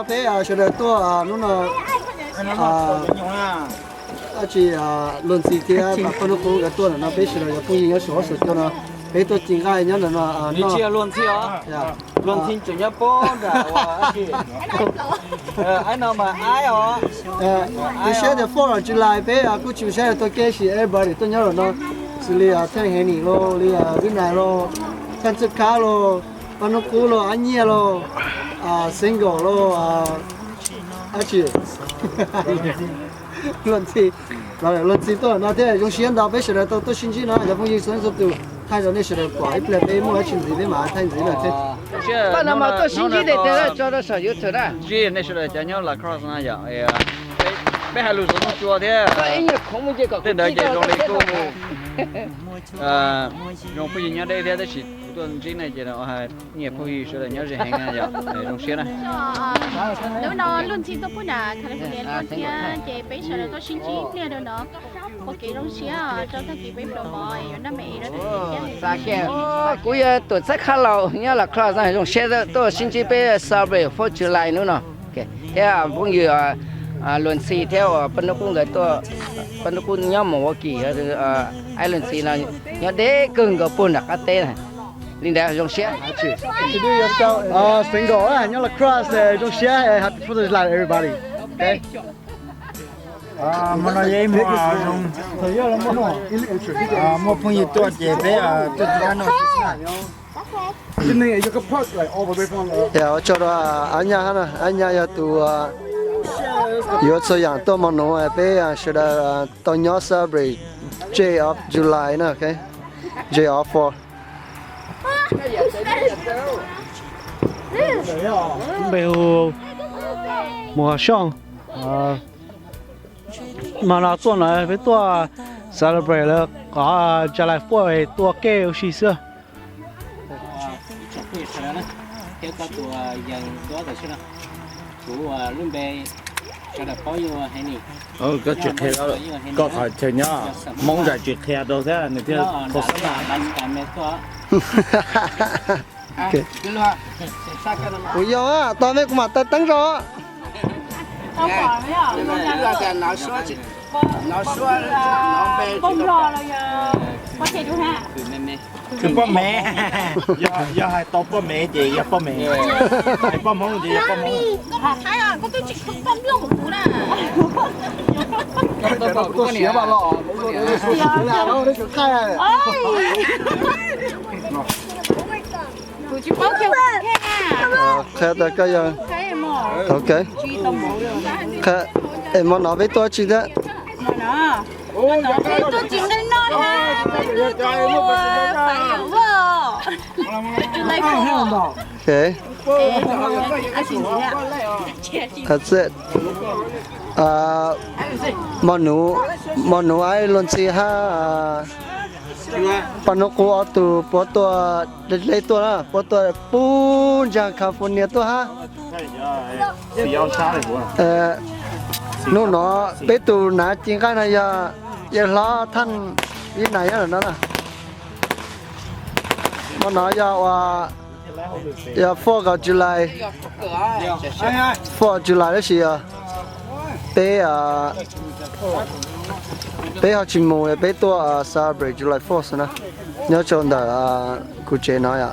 Peb sawv daws tuaj hnub no, dab tsi, Luag Ntxhi thiab poj hnub qub nkawd tuaj no, peb sawv daws yog phooj ywg nyob saum huab saum cua no, peb tuaj ci nqaij nyob ntawm no. Luag Ntxhi os, Luag Ntxhi tseem nyob pob nram ua dab tsi? Aib no mas aib os. Zoo siab tias fourth of July peb kuj tsis ua siab tuaj kev, everybody tuaj nyob lawm no, xws li Theej Hev Nim los li, Vib Nais los, Thaj Txwj Khab los, poj hnub qub los, Ab Nyiaj los, Single los, dab tsi, Luag Ntxhi, Luag Ntxhi tuaj no thiab. Zoo siab ntau peb sawv daws tau tuaj sib ntsib no, cov phooj ywg txhua leej txhua tus, thaij rau nej sawv daws pom ib pliag peb muaj dab tsi ntxiv peb mam thaij ntxiv lawm thiab. Paj no mas tuaj sib ntsib tiag tiag tso rau saum YouTube na. Ntsib nej sawv daws cov nyob La Crosse na yom. Peb hais lus xov tooj tsua thiab. Tej ntawd ces zoo li kuj zoo phooj ywg nyob deb thiab, tab sis kuv tuaj ntsib nej ces nyiam phooj ywg sawv daws nyob ze heev na yom. Zoo siab na. Hnub no Luag Ntxhi tuaj pub nram California tuaj thiab ces peb sawv daws tuaj sib ntsib ib pliag rau no. Ua kev zoo siab rau tag kis peb pluas mov yuav noj me es rau tag kis thiab. Kuv yog Tuam Txhab Khab Laus nyob La Crosse, zoo siab tuaj sib ntsib peb celebrate fourth July hnub no. Thiab phooj ywg Luag Ntxhi thiab uas poj hnub qub nkawd tuaj, poj hnub qub nyob Milwaukee, aib Luag Ntxhi no nyob deb kawg nkaus puag nram qab teb na. Li ntawd zoo siab. Single nyob La Crosse, zoo siab, happy fourth of July everybody. Hmo no yog ib hmo zoo, muaj phooj ywg tuaj ces peb tuaj tsis dab no xwb. Ua tsaug rau Ab Nyaj, Ab Nyaj yog tus yuav txhua yam tuaj mo nuv, peb sawv daws tau nyob celebrate J of July na, J of four. Npe hu Mus Hav Xyooj. Mas no tuaj no peb tuaj celebrate lawv qhov July fourth tuaj kev ua si xwb. Thiab koj tus yees duab tam sim no, kuv lub npe sawv daws paub yog Hev Nim. Koj tsis qhia koj qhov chaw nyob, Hmoob zais tsis qhia rau thiab nws thiaj khos xab na. Kuv yog tau me kuv mam taw teeb zog. Tus poj Mev, yog hais tau poj Mev ces yog poj Mev, hais poj Hmoob ces yog poj Hmoob. Qhia tas koj yog, ok. Qhia, es mo no peb tuaj tsi thiab? Ok. That's it. Mo nuv, mo nuv aib Luag Ntxhi hab poj hnub qub ob tug puab tuaj deb deb tuaj na, puab tuaj pub ntsa California tuaj hab. Hnub no peb tus nav ci nqaij no yog yawg hlob Thaj Vib Nais nyob ntawm no na. Mo no yog ua, yog fourth of July, fourth of July tab sis yog peb, peb ho tsis mus, peb tuaj celebrate July fourth na, nyob rau ntawm kuv tsev no yom.